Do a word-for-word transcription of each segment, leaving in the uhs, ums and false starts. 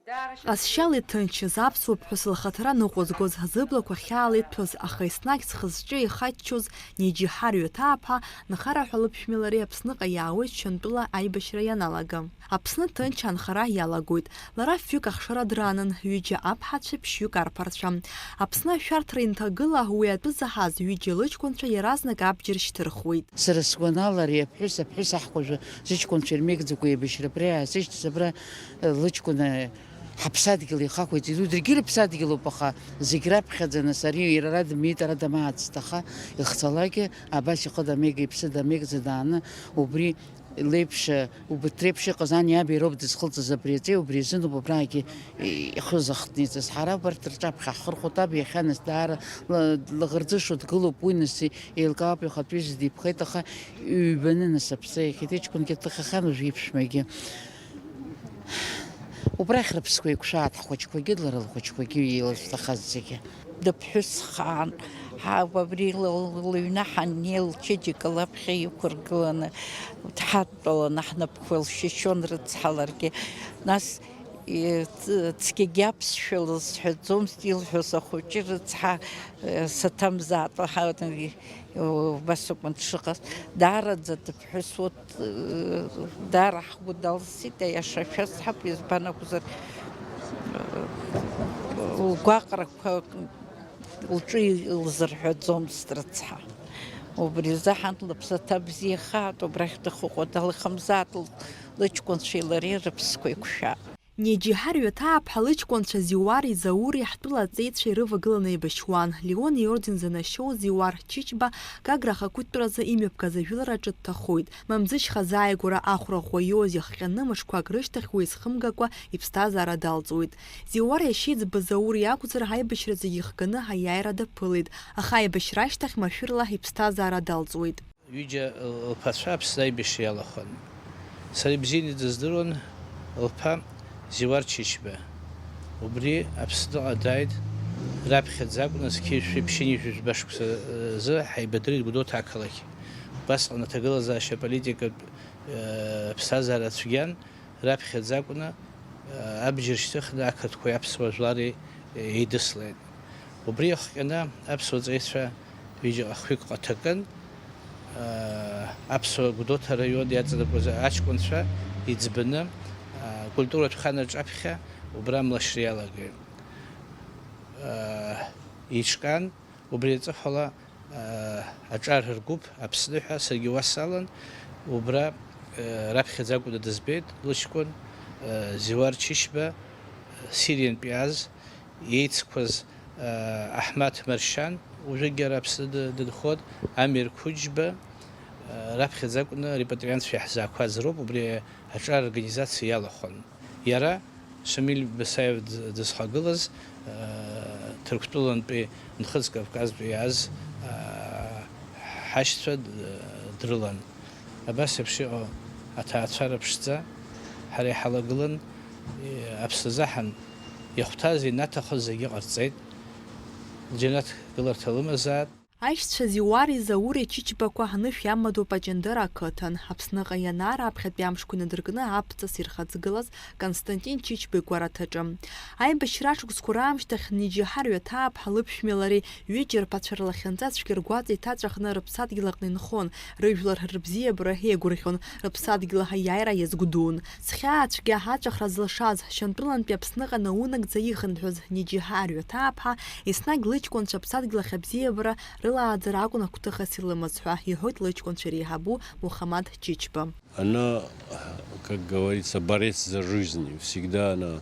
Ҟазшьала иҭынчыз аԥсуа ԥҳәыс лхаҭара ныҟәызгоз, зыблақәа хьаала иҭәыз, аха еснагь зхы-зҿы ихаччоз Неџьиҳар Ҩаҭааԥҳа Нхара ҳәа лыԥшәмеи лареи Аԥсныҟа иаауеит Шьантәыла аибашьра ианалага. Аԥсны ҭынч анхара иалагоит. Лара фҩык ахшара дранын, ҩыџьа аԥҳацәа, ԥшьҩык арԥарцәа. Аԥсны ашәарҭара инҭагыла, уи атәы заҳаз ҩыџьа лыҷкәынцәа иаразнак абџьар шьҭырхуеит. Сара сгәанала, ари аԥҳәыс, аԥҳәыс аҳкәажә зыҷкәынцәа ирмеигӡакәа еибашьра абра иаасышьҭыз, абра, э, лыҷкәын, э, ҳаԥсадгьыл ихахәеит, иду, даргьы рыԥсадгьылуп, аха зегь раԥхьаӡа, нас, ари иара ара дымнеит, ара дамаацт, аха ихцалакгьы абас ихы дамеигӡа, иԥсы дамеигӡа дааны, убри леиԥш, убырҭ реиԥш иҟаз ани иаби роуп дызхылҵыз абри аҵеи, убри азын ауп абраагьы ихы зыхҭниҵаз. Ҳара убарҭ рҿаԥхьа ҳхырхәоит, аб иахьа нас даара ла-, лаӷырӡышо дгылоуп, уи нас еилкаауп, ихатәы ҩыза дипхеит, аха ҩбаны нас аԥсы иахьеит, иҷкәынгьы дҭахахьан, уажә иԥшәмагьы. Убрахь рыԥсқәа еиқәшәааит, ҳхәыҷқәагьы, лара лхәыҷқәагьы, илызҭахаз зегьы. Дыԥҳәысхаан, ҳа-, абри ла-, лыҩны ҳаннеи, лчеиџьыка лаԥхьа иқәыргыланы, дҳадтәаланы ҳнапқәа лшьышьон рыцҳа ларгьы. Нас, е, ц-, цқьагьы аԥсшәа лызҳәаӡомызт, илҳәоз ахәыҷы рыцҳа, е, саҭамзаатәа ҳа-, убас акәын дшыҟаз. Даараӡа дыԥҳәысуан. Даара ҳгәы далсит, аиаша шәасҳәап, избан акәзар, лгәаҟрақәа лҿы илзырҳәаӡомызт рыцҳа. Убри азы ҳан лыԥсаҭа бзиахааит, убрахь дыхыҟәа далахамзааит, лыҷкәынцәеи лареи рыԥсқәа еиқәшәа. Неџьиҳар Ҩаҭааԥҳа лыҷкәынцәа Зиуари Заури ҳтәыла аҵеицәа ирывагыланы еибашьуан. Леон иорден занашьоу Зиуар Чичба Гагра ахақәиҭтәразы имҩаԥгаз ажәылараҿы дҭахоит. Мамзышьха зааигәара ахәра ӷәӷәа иоуз иахҟьаны, мышқәак рышьҭахь уи изхымгакәа иԥсҭазаара далҵуеит. Зиуар иашьеиҵбы Заур иакәзар, аибашьра зегьы ихганы аиааира даԥылеит, аха аибашьра ашьҭахь машәырла иԥсҭазаара далҵуеит. Ҩыџьа лԥацәа Аԥсны аибашьра иалахәын. Сара ибзианы дыздыруан лԥа Зиуар Чичба. Убри Аԥсныҟа дааит, раԥхьаӡа акәны зқьи жәшәи ԥшьынҩажәи жәба шықәса рзы ҳаибадырит Гәдоуҭа ақалақь. Убасҟан аҭагылазаашьа аполитикатә, э, ԥсҭазаара цәгьан, раԥхьаӡа акәны, э, абџьар шьҭыхны ақырҭқәеи аԥсуа жәлари еидыслеит. Убри иахҟьаны аԥсуа ҵеицәа ҩыџьаҟа хҩык ҟаҭакын, э, аԥсуа Гәдоуҭа араион иаҵанакуаз аҷкәынцәа иӡбаны, э, акультуратә хан аҿаԥхьа убра амлашьра иалагеит. Э, еиҿкаан, убри аҵыхәала, э, аҿар ргәыԥ Аԥсны ҳәа саргьы уа салан, убра, э, раԥхьаӡа акәны дызбеит лыҷкәын, э, Зиуар Чичба, Сириантәи иааз, еицқәаз, э, Аҳмаҭ Маршьан, уажәыгьы ара Аԥсны ды-, дынхоит, Амир Қәыџьба, э, раԥхьаӡа акәны арепатриантцәа иаҳзаақәаз роуп убри аҿар организациа иалахәын. Иара, Шамиль Басаев д-, дызхагылаз, э, Ҭырқәтәылантәи, Нхыҵ Кавказтәи иааз, э, ҳашьцәа д-, дрылан. Абас еиԥш иҟоу аҭаацәара ԥшӡа ҳара иҳалагылан, э, Аԥсны азаҳан иахәҭаз, ианаҭахыз зегьы ҟарҵеит. Џьанаҭ гыларҭа лымазаат. Аишьцәа Зиуари Заури Чичбақәа анышә иамадоуп Аҷандыра ақыҭан. Аԥсныҟа ианаар аԥхьатәи амшқәа инадыркны аԥҵас ирхаҵгылаз Константин Чичба игәараҭаҿы. Аибашьра ашықәсқәа раамышьҭахь Неџьиҳар Ҩаҭааԥҳа лыԥшәмеи лареи ҩыџьа рԥацәа рлахьынҵа цәгьа ргәаҵа иҭаҵәахны рыԥсадгьыл аҟны инхон, рыжәлар рыбзиабара еигәырӷьон, рыԥсадгьыл аиааира иазгәдуун. Зхьаа цәгьа аҵәахра зылшаз, Шьантәылантәи Аԥсныҟа наунагӡа ихынҳәыз Неџьиҳар Ҩаҭааԥҳа, еснагь лыҷкәынцәа аԥсадгьыл ахь абзиабара рылааӡара акәын агәҭыхас илымаз ҳәа иҳәоит лыҷкәынцәа реиҳабу Мухаммад Чичба. Она, как говорится, борец за жизнь. Всегда она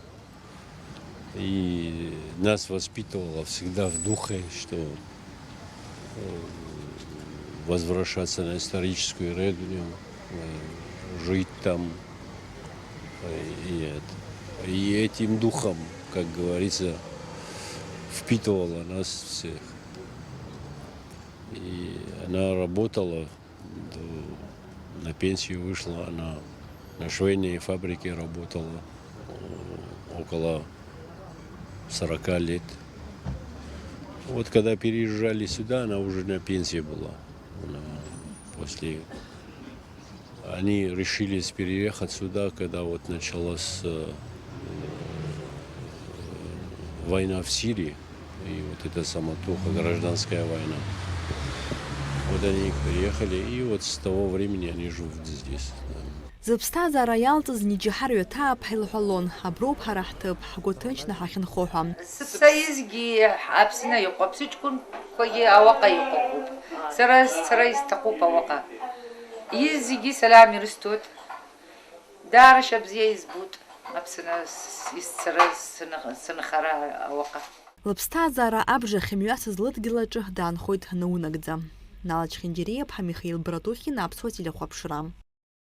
и нас воспитывала всегда в духе, что, э, возвращаться на историческую родину, э, жить там, э, и это. И этим духом, как говорится, впитывала нас всех. И она работала, д-, на пенсию вышла, она на швейной фабрике работала, э, около сорока лет. Вот когда переезжали сюда, она уже на пенсии была. Она после, они решились переехать сюда, когда вот началась, э, Война в Сирии, и вот эта самотуха, гражданская война. Вот они приехали, и вот с того времени они живут здесь. Да. Зыԥсҭазаара иалҵыз Ниџьаҳар ҩаҭааԥҳа илҳәалон, аброуп ҳара ҳҭыԥ, ҳгәы ҭынчны ҳахьынхо ҳәа. Сыԥсаизгьы Аԥсны иҟоуп, сыҷкәынқәагьы ауаҟа иҟоуп. Сара сцара исҭахуп ауаҟа. Изегьы салам ирысҭоит. Даара шьа бзиа избоит Аԥсны исцара, сынхара ауаҟа. Лыԥсҭазаара абжа ахьымҩасыз лыдгьыл аҿы даанхоит наунагӡа. Нала Чхинџьариа-ԥҳа Михаил Братухин, Аԥсуа телехәаԥшра.